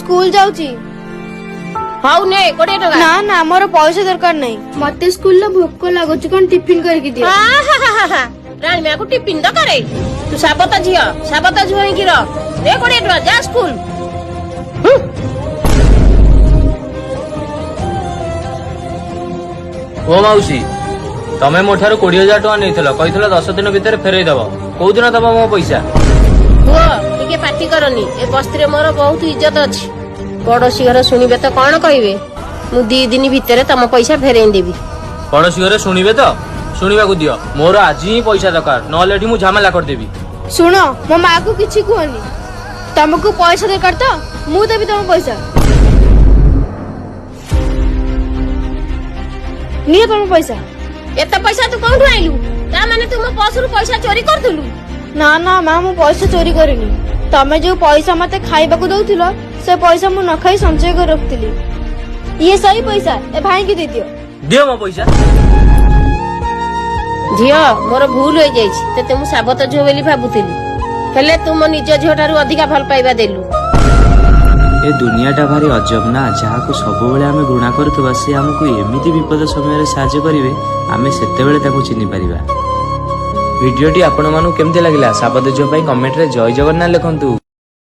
School ଯାଉଛି। ହଉ ନେ 20 ଟଙ୍କା। ନା ନା, ମୋର ପଇସା ଦରକାର ନାହିଁ। ମତେ ସ୍କୁଲରେ ଭୋକ ଲାଗୁଛି, କଣ ଟିଫିନ କରିକି ଦିଅ। ରାଣୀ ମାକୁ ଟିଫିନ ଦରକାର? ତୁ ସାବତ ଝିଅ, ସାବତ ଝିଅ ହେଇକି ରହ। ନେ 20 ଟଙ୍କା, ଯା ସ୍କୁଲ। ଓ ମାଉସୀ, ତମେ ମୋ ଠାରୁ 20,000 ଟଙ୍କା ନେଇଥିଲ, କହିଥିଲ 10 ଦିନ ଭିତରେ ଫେରେଇ ଦବ। କୋଉ ଦିନ ଦବ ମୋ ପଇସା? ପୁଅ, ଟିକେ ପାଟି କରନି। ଏ ବସ୍ତିରେ ମୋର ବହୁତ ଇଜ୍ଜତ ଅଛି। ପଡୋଶୀ ଘର ଶୁଣିବେ ତ କଣ କହିବେ? ମୁଁ 2 ଦିନ ଭିତରେ ତମ ପଇସା ଫେରେଇ ଦେବି। ପଡୋଶୀ ଘରେ ଶୁଣିବେ ତ ଶୁଣିବାକୁ ଦିଅ। ମୋର ଆଜି ହିଁ ପଇସା ଦରକାର, ନହେଲେ ଏଠି ମୁଁ ଝାମେଲା କରିଦେବି। ଶୁଣ, ମୋ ମାକୁ କିଛି କୁହନି। ତମକୁ ପଇସା ଦରକାର ତ ମୁଁ ଦେବି ତମ ପଇସା। ନିଅ ତମ ପଇସା। ଏତେ ପଇସା ତୁ କୋଉଠୁ ଆଣିଲୁ? ତା ମାନେ ତୁ ମୋ ପର୍ସରୁ ପଇସା ଚୋରି କରୁଥିଲୁ? ନା ନା ମା, ମୁଁ ପଇସା ଚୋରି କରିନି। ତମେ ଯୋଉ ପଇସା ମତେ ଖାଇବାକୁ ଦଉଥିଲ, ସେ ପଇସା ମୁଁ ନ ଖାଇ ସଞ୍ଚୟ କରି ରଖିଥିଲି। ଇଏ ସେଇ ପଇସା, ଏ ଭାଇକି ଦେଇଦିଅ। ଦିଅ ମୋ ପଇସା। ଝିଅ, ମୋର ଭୁଲ ହେଇଯାଇଛି। ତତେ ମୁଁ ସାବତ ଝିଅ ବୋଲି ଭାବୁଥିଲି, ହେଲେ ତୁ ମୋ ନିଜ ଝିଅ ଠାରୁ ଅଧିକା ଭଲ ପାଇବା ଦେଲୁ। ଏ ଦୁନିଆଟା ଭାରି ଅଜବ ନା? ଯାହାକୁ ସବୁବେଳେ ଆମେ ଘୃଣା କରୁଥିବା, ସେ ଆମକୁ ଏମିତି ବିପଦ ସମୟରେ ସାହାଯ୍ୟ କରିବେ, ଆମେ ସେତେବେଳେ ତାକୁ ଚିହ୍ନି ପାରିବା। ଭିଡ଼ିଓଟି ଆପଣମାନଙ୍କୁ କେମିତି ଲାଗିଲା? ସାବତ ଝିଅ ପାଇଁ କମେଣ୍ଟରେ ଜୟ ଜଗନ୍ନାଥ ଲେଖନ୍ତୁ।